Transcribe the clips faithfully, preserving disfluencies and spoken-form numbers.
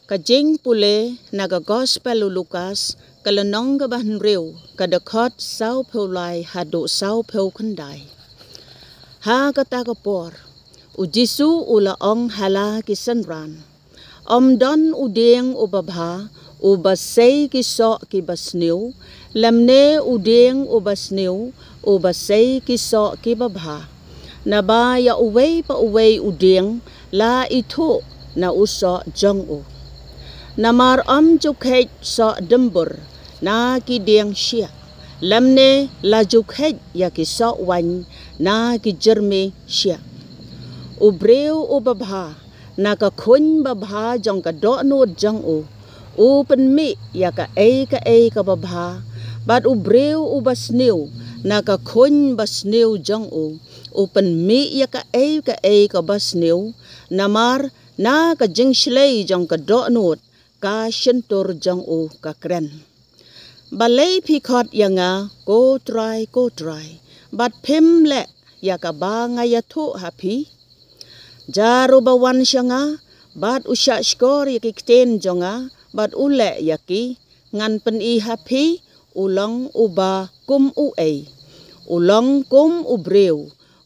Ka jingpule na ka Gospel u Lukas, ka lynnong kaba hynriew, ka dkhot sawphew lai haduh sawphew khyndai. Ha kata ka por, u Jisu u la ong ha la ki synran: Ym don u dieng uba bha uba sei ki soh kiba sniew, lymne u dieng uba sniew uba sei ki soh kiba bha. Naba ïa uwei pa uwei u dieng la ithuh na u soh jong u. Namar ym ju kheit soh dymbur na ki dieng shiah, lymne la ju kheit ïa ki soh waiñ na ki jyrmi shiah. U briew uba bha, na ka khuiñ babha jong ka dohnud jong u, u pynmih ïa kaei kaei kaba bha, bad u briew uba sniew, na ka khuiñ basniew jong u, u pynmih ïa kaei kaei kaba sniew. Namar na ka jingshlei jong ka dohnud ka shyntur jong u ka kren. Balei phi khot ïa nga, ko Trai, ko Trai, bad phim leh ïa kaba nga ïathuh ha phi? Jar uba wan sha nga bad u shahshkor ïa ki ktien jong nga bad u leh ïa ki, ngan pyni ha phi, u long uba kum uei. U long kum u briew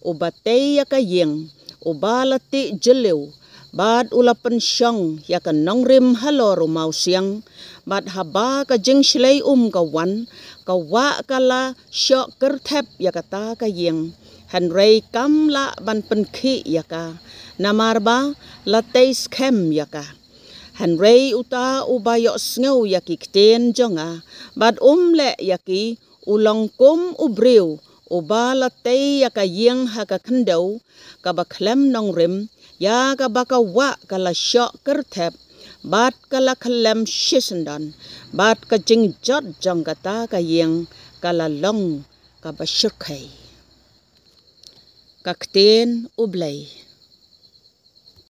uba tei ïa ka ïing, uba la tih jylliew, bad u la pynshong ïa ka nongrim halor u mawsiang. Bad haba ka jingshlei um ka wan, ka wah ka la shoh kyrthep ïa kata ka ïing, hynrei kam lah ban pynkhih ïa ka, namar ba la tei skhem ïa ka. Hynrei uta uba ïohsngew ïa ki ktien jong nga bad um leh ïa ki, u long kum u briew uba la tei ïa ka ïing ha ka khyndew kaba khlem nongrim, ïa kaba ka wah ka la shoh kyrthep, bad ka la khyllem shisyndon, bad ka jingjot jong kata ka ïing ka la long kaba shyrkhei. Ka ktien U Blei.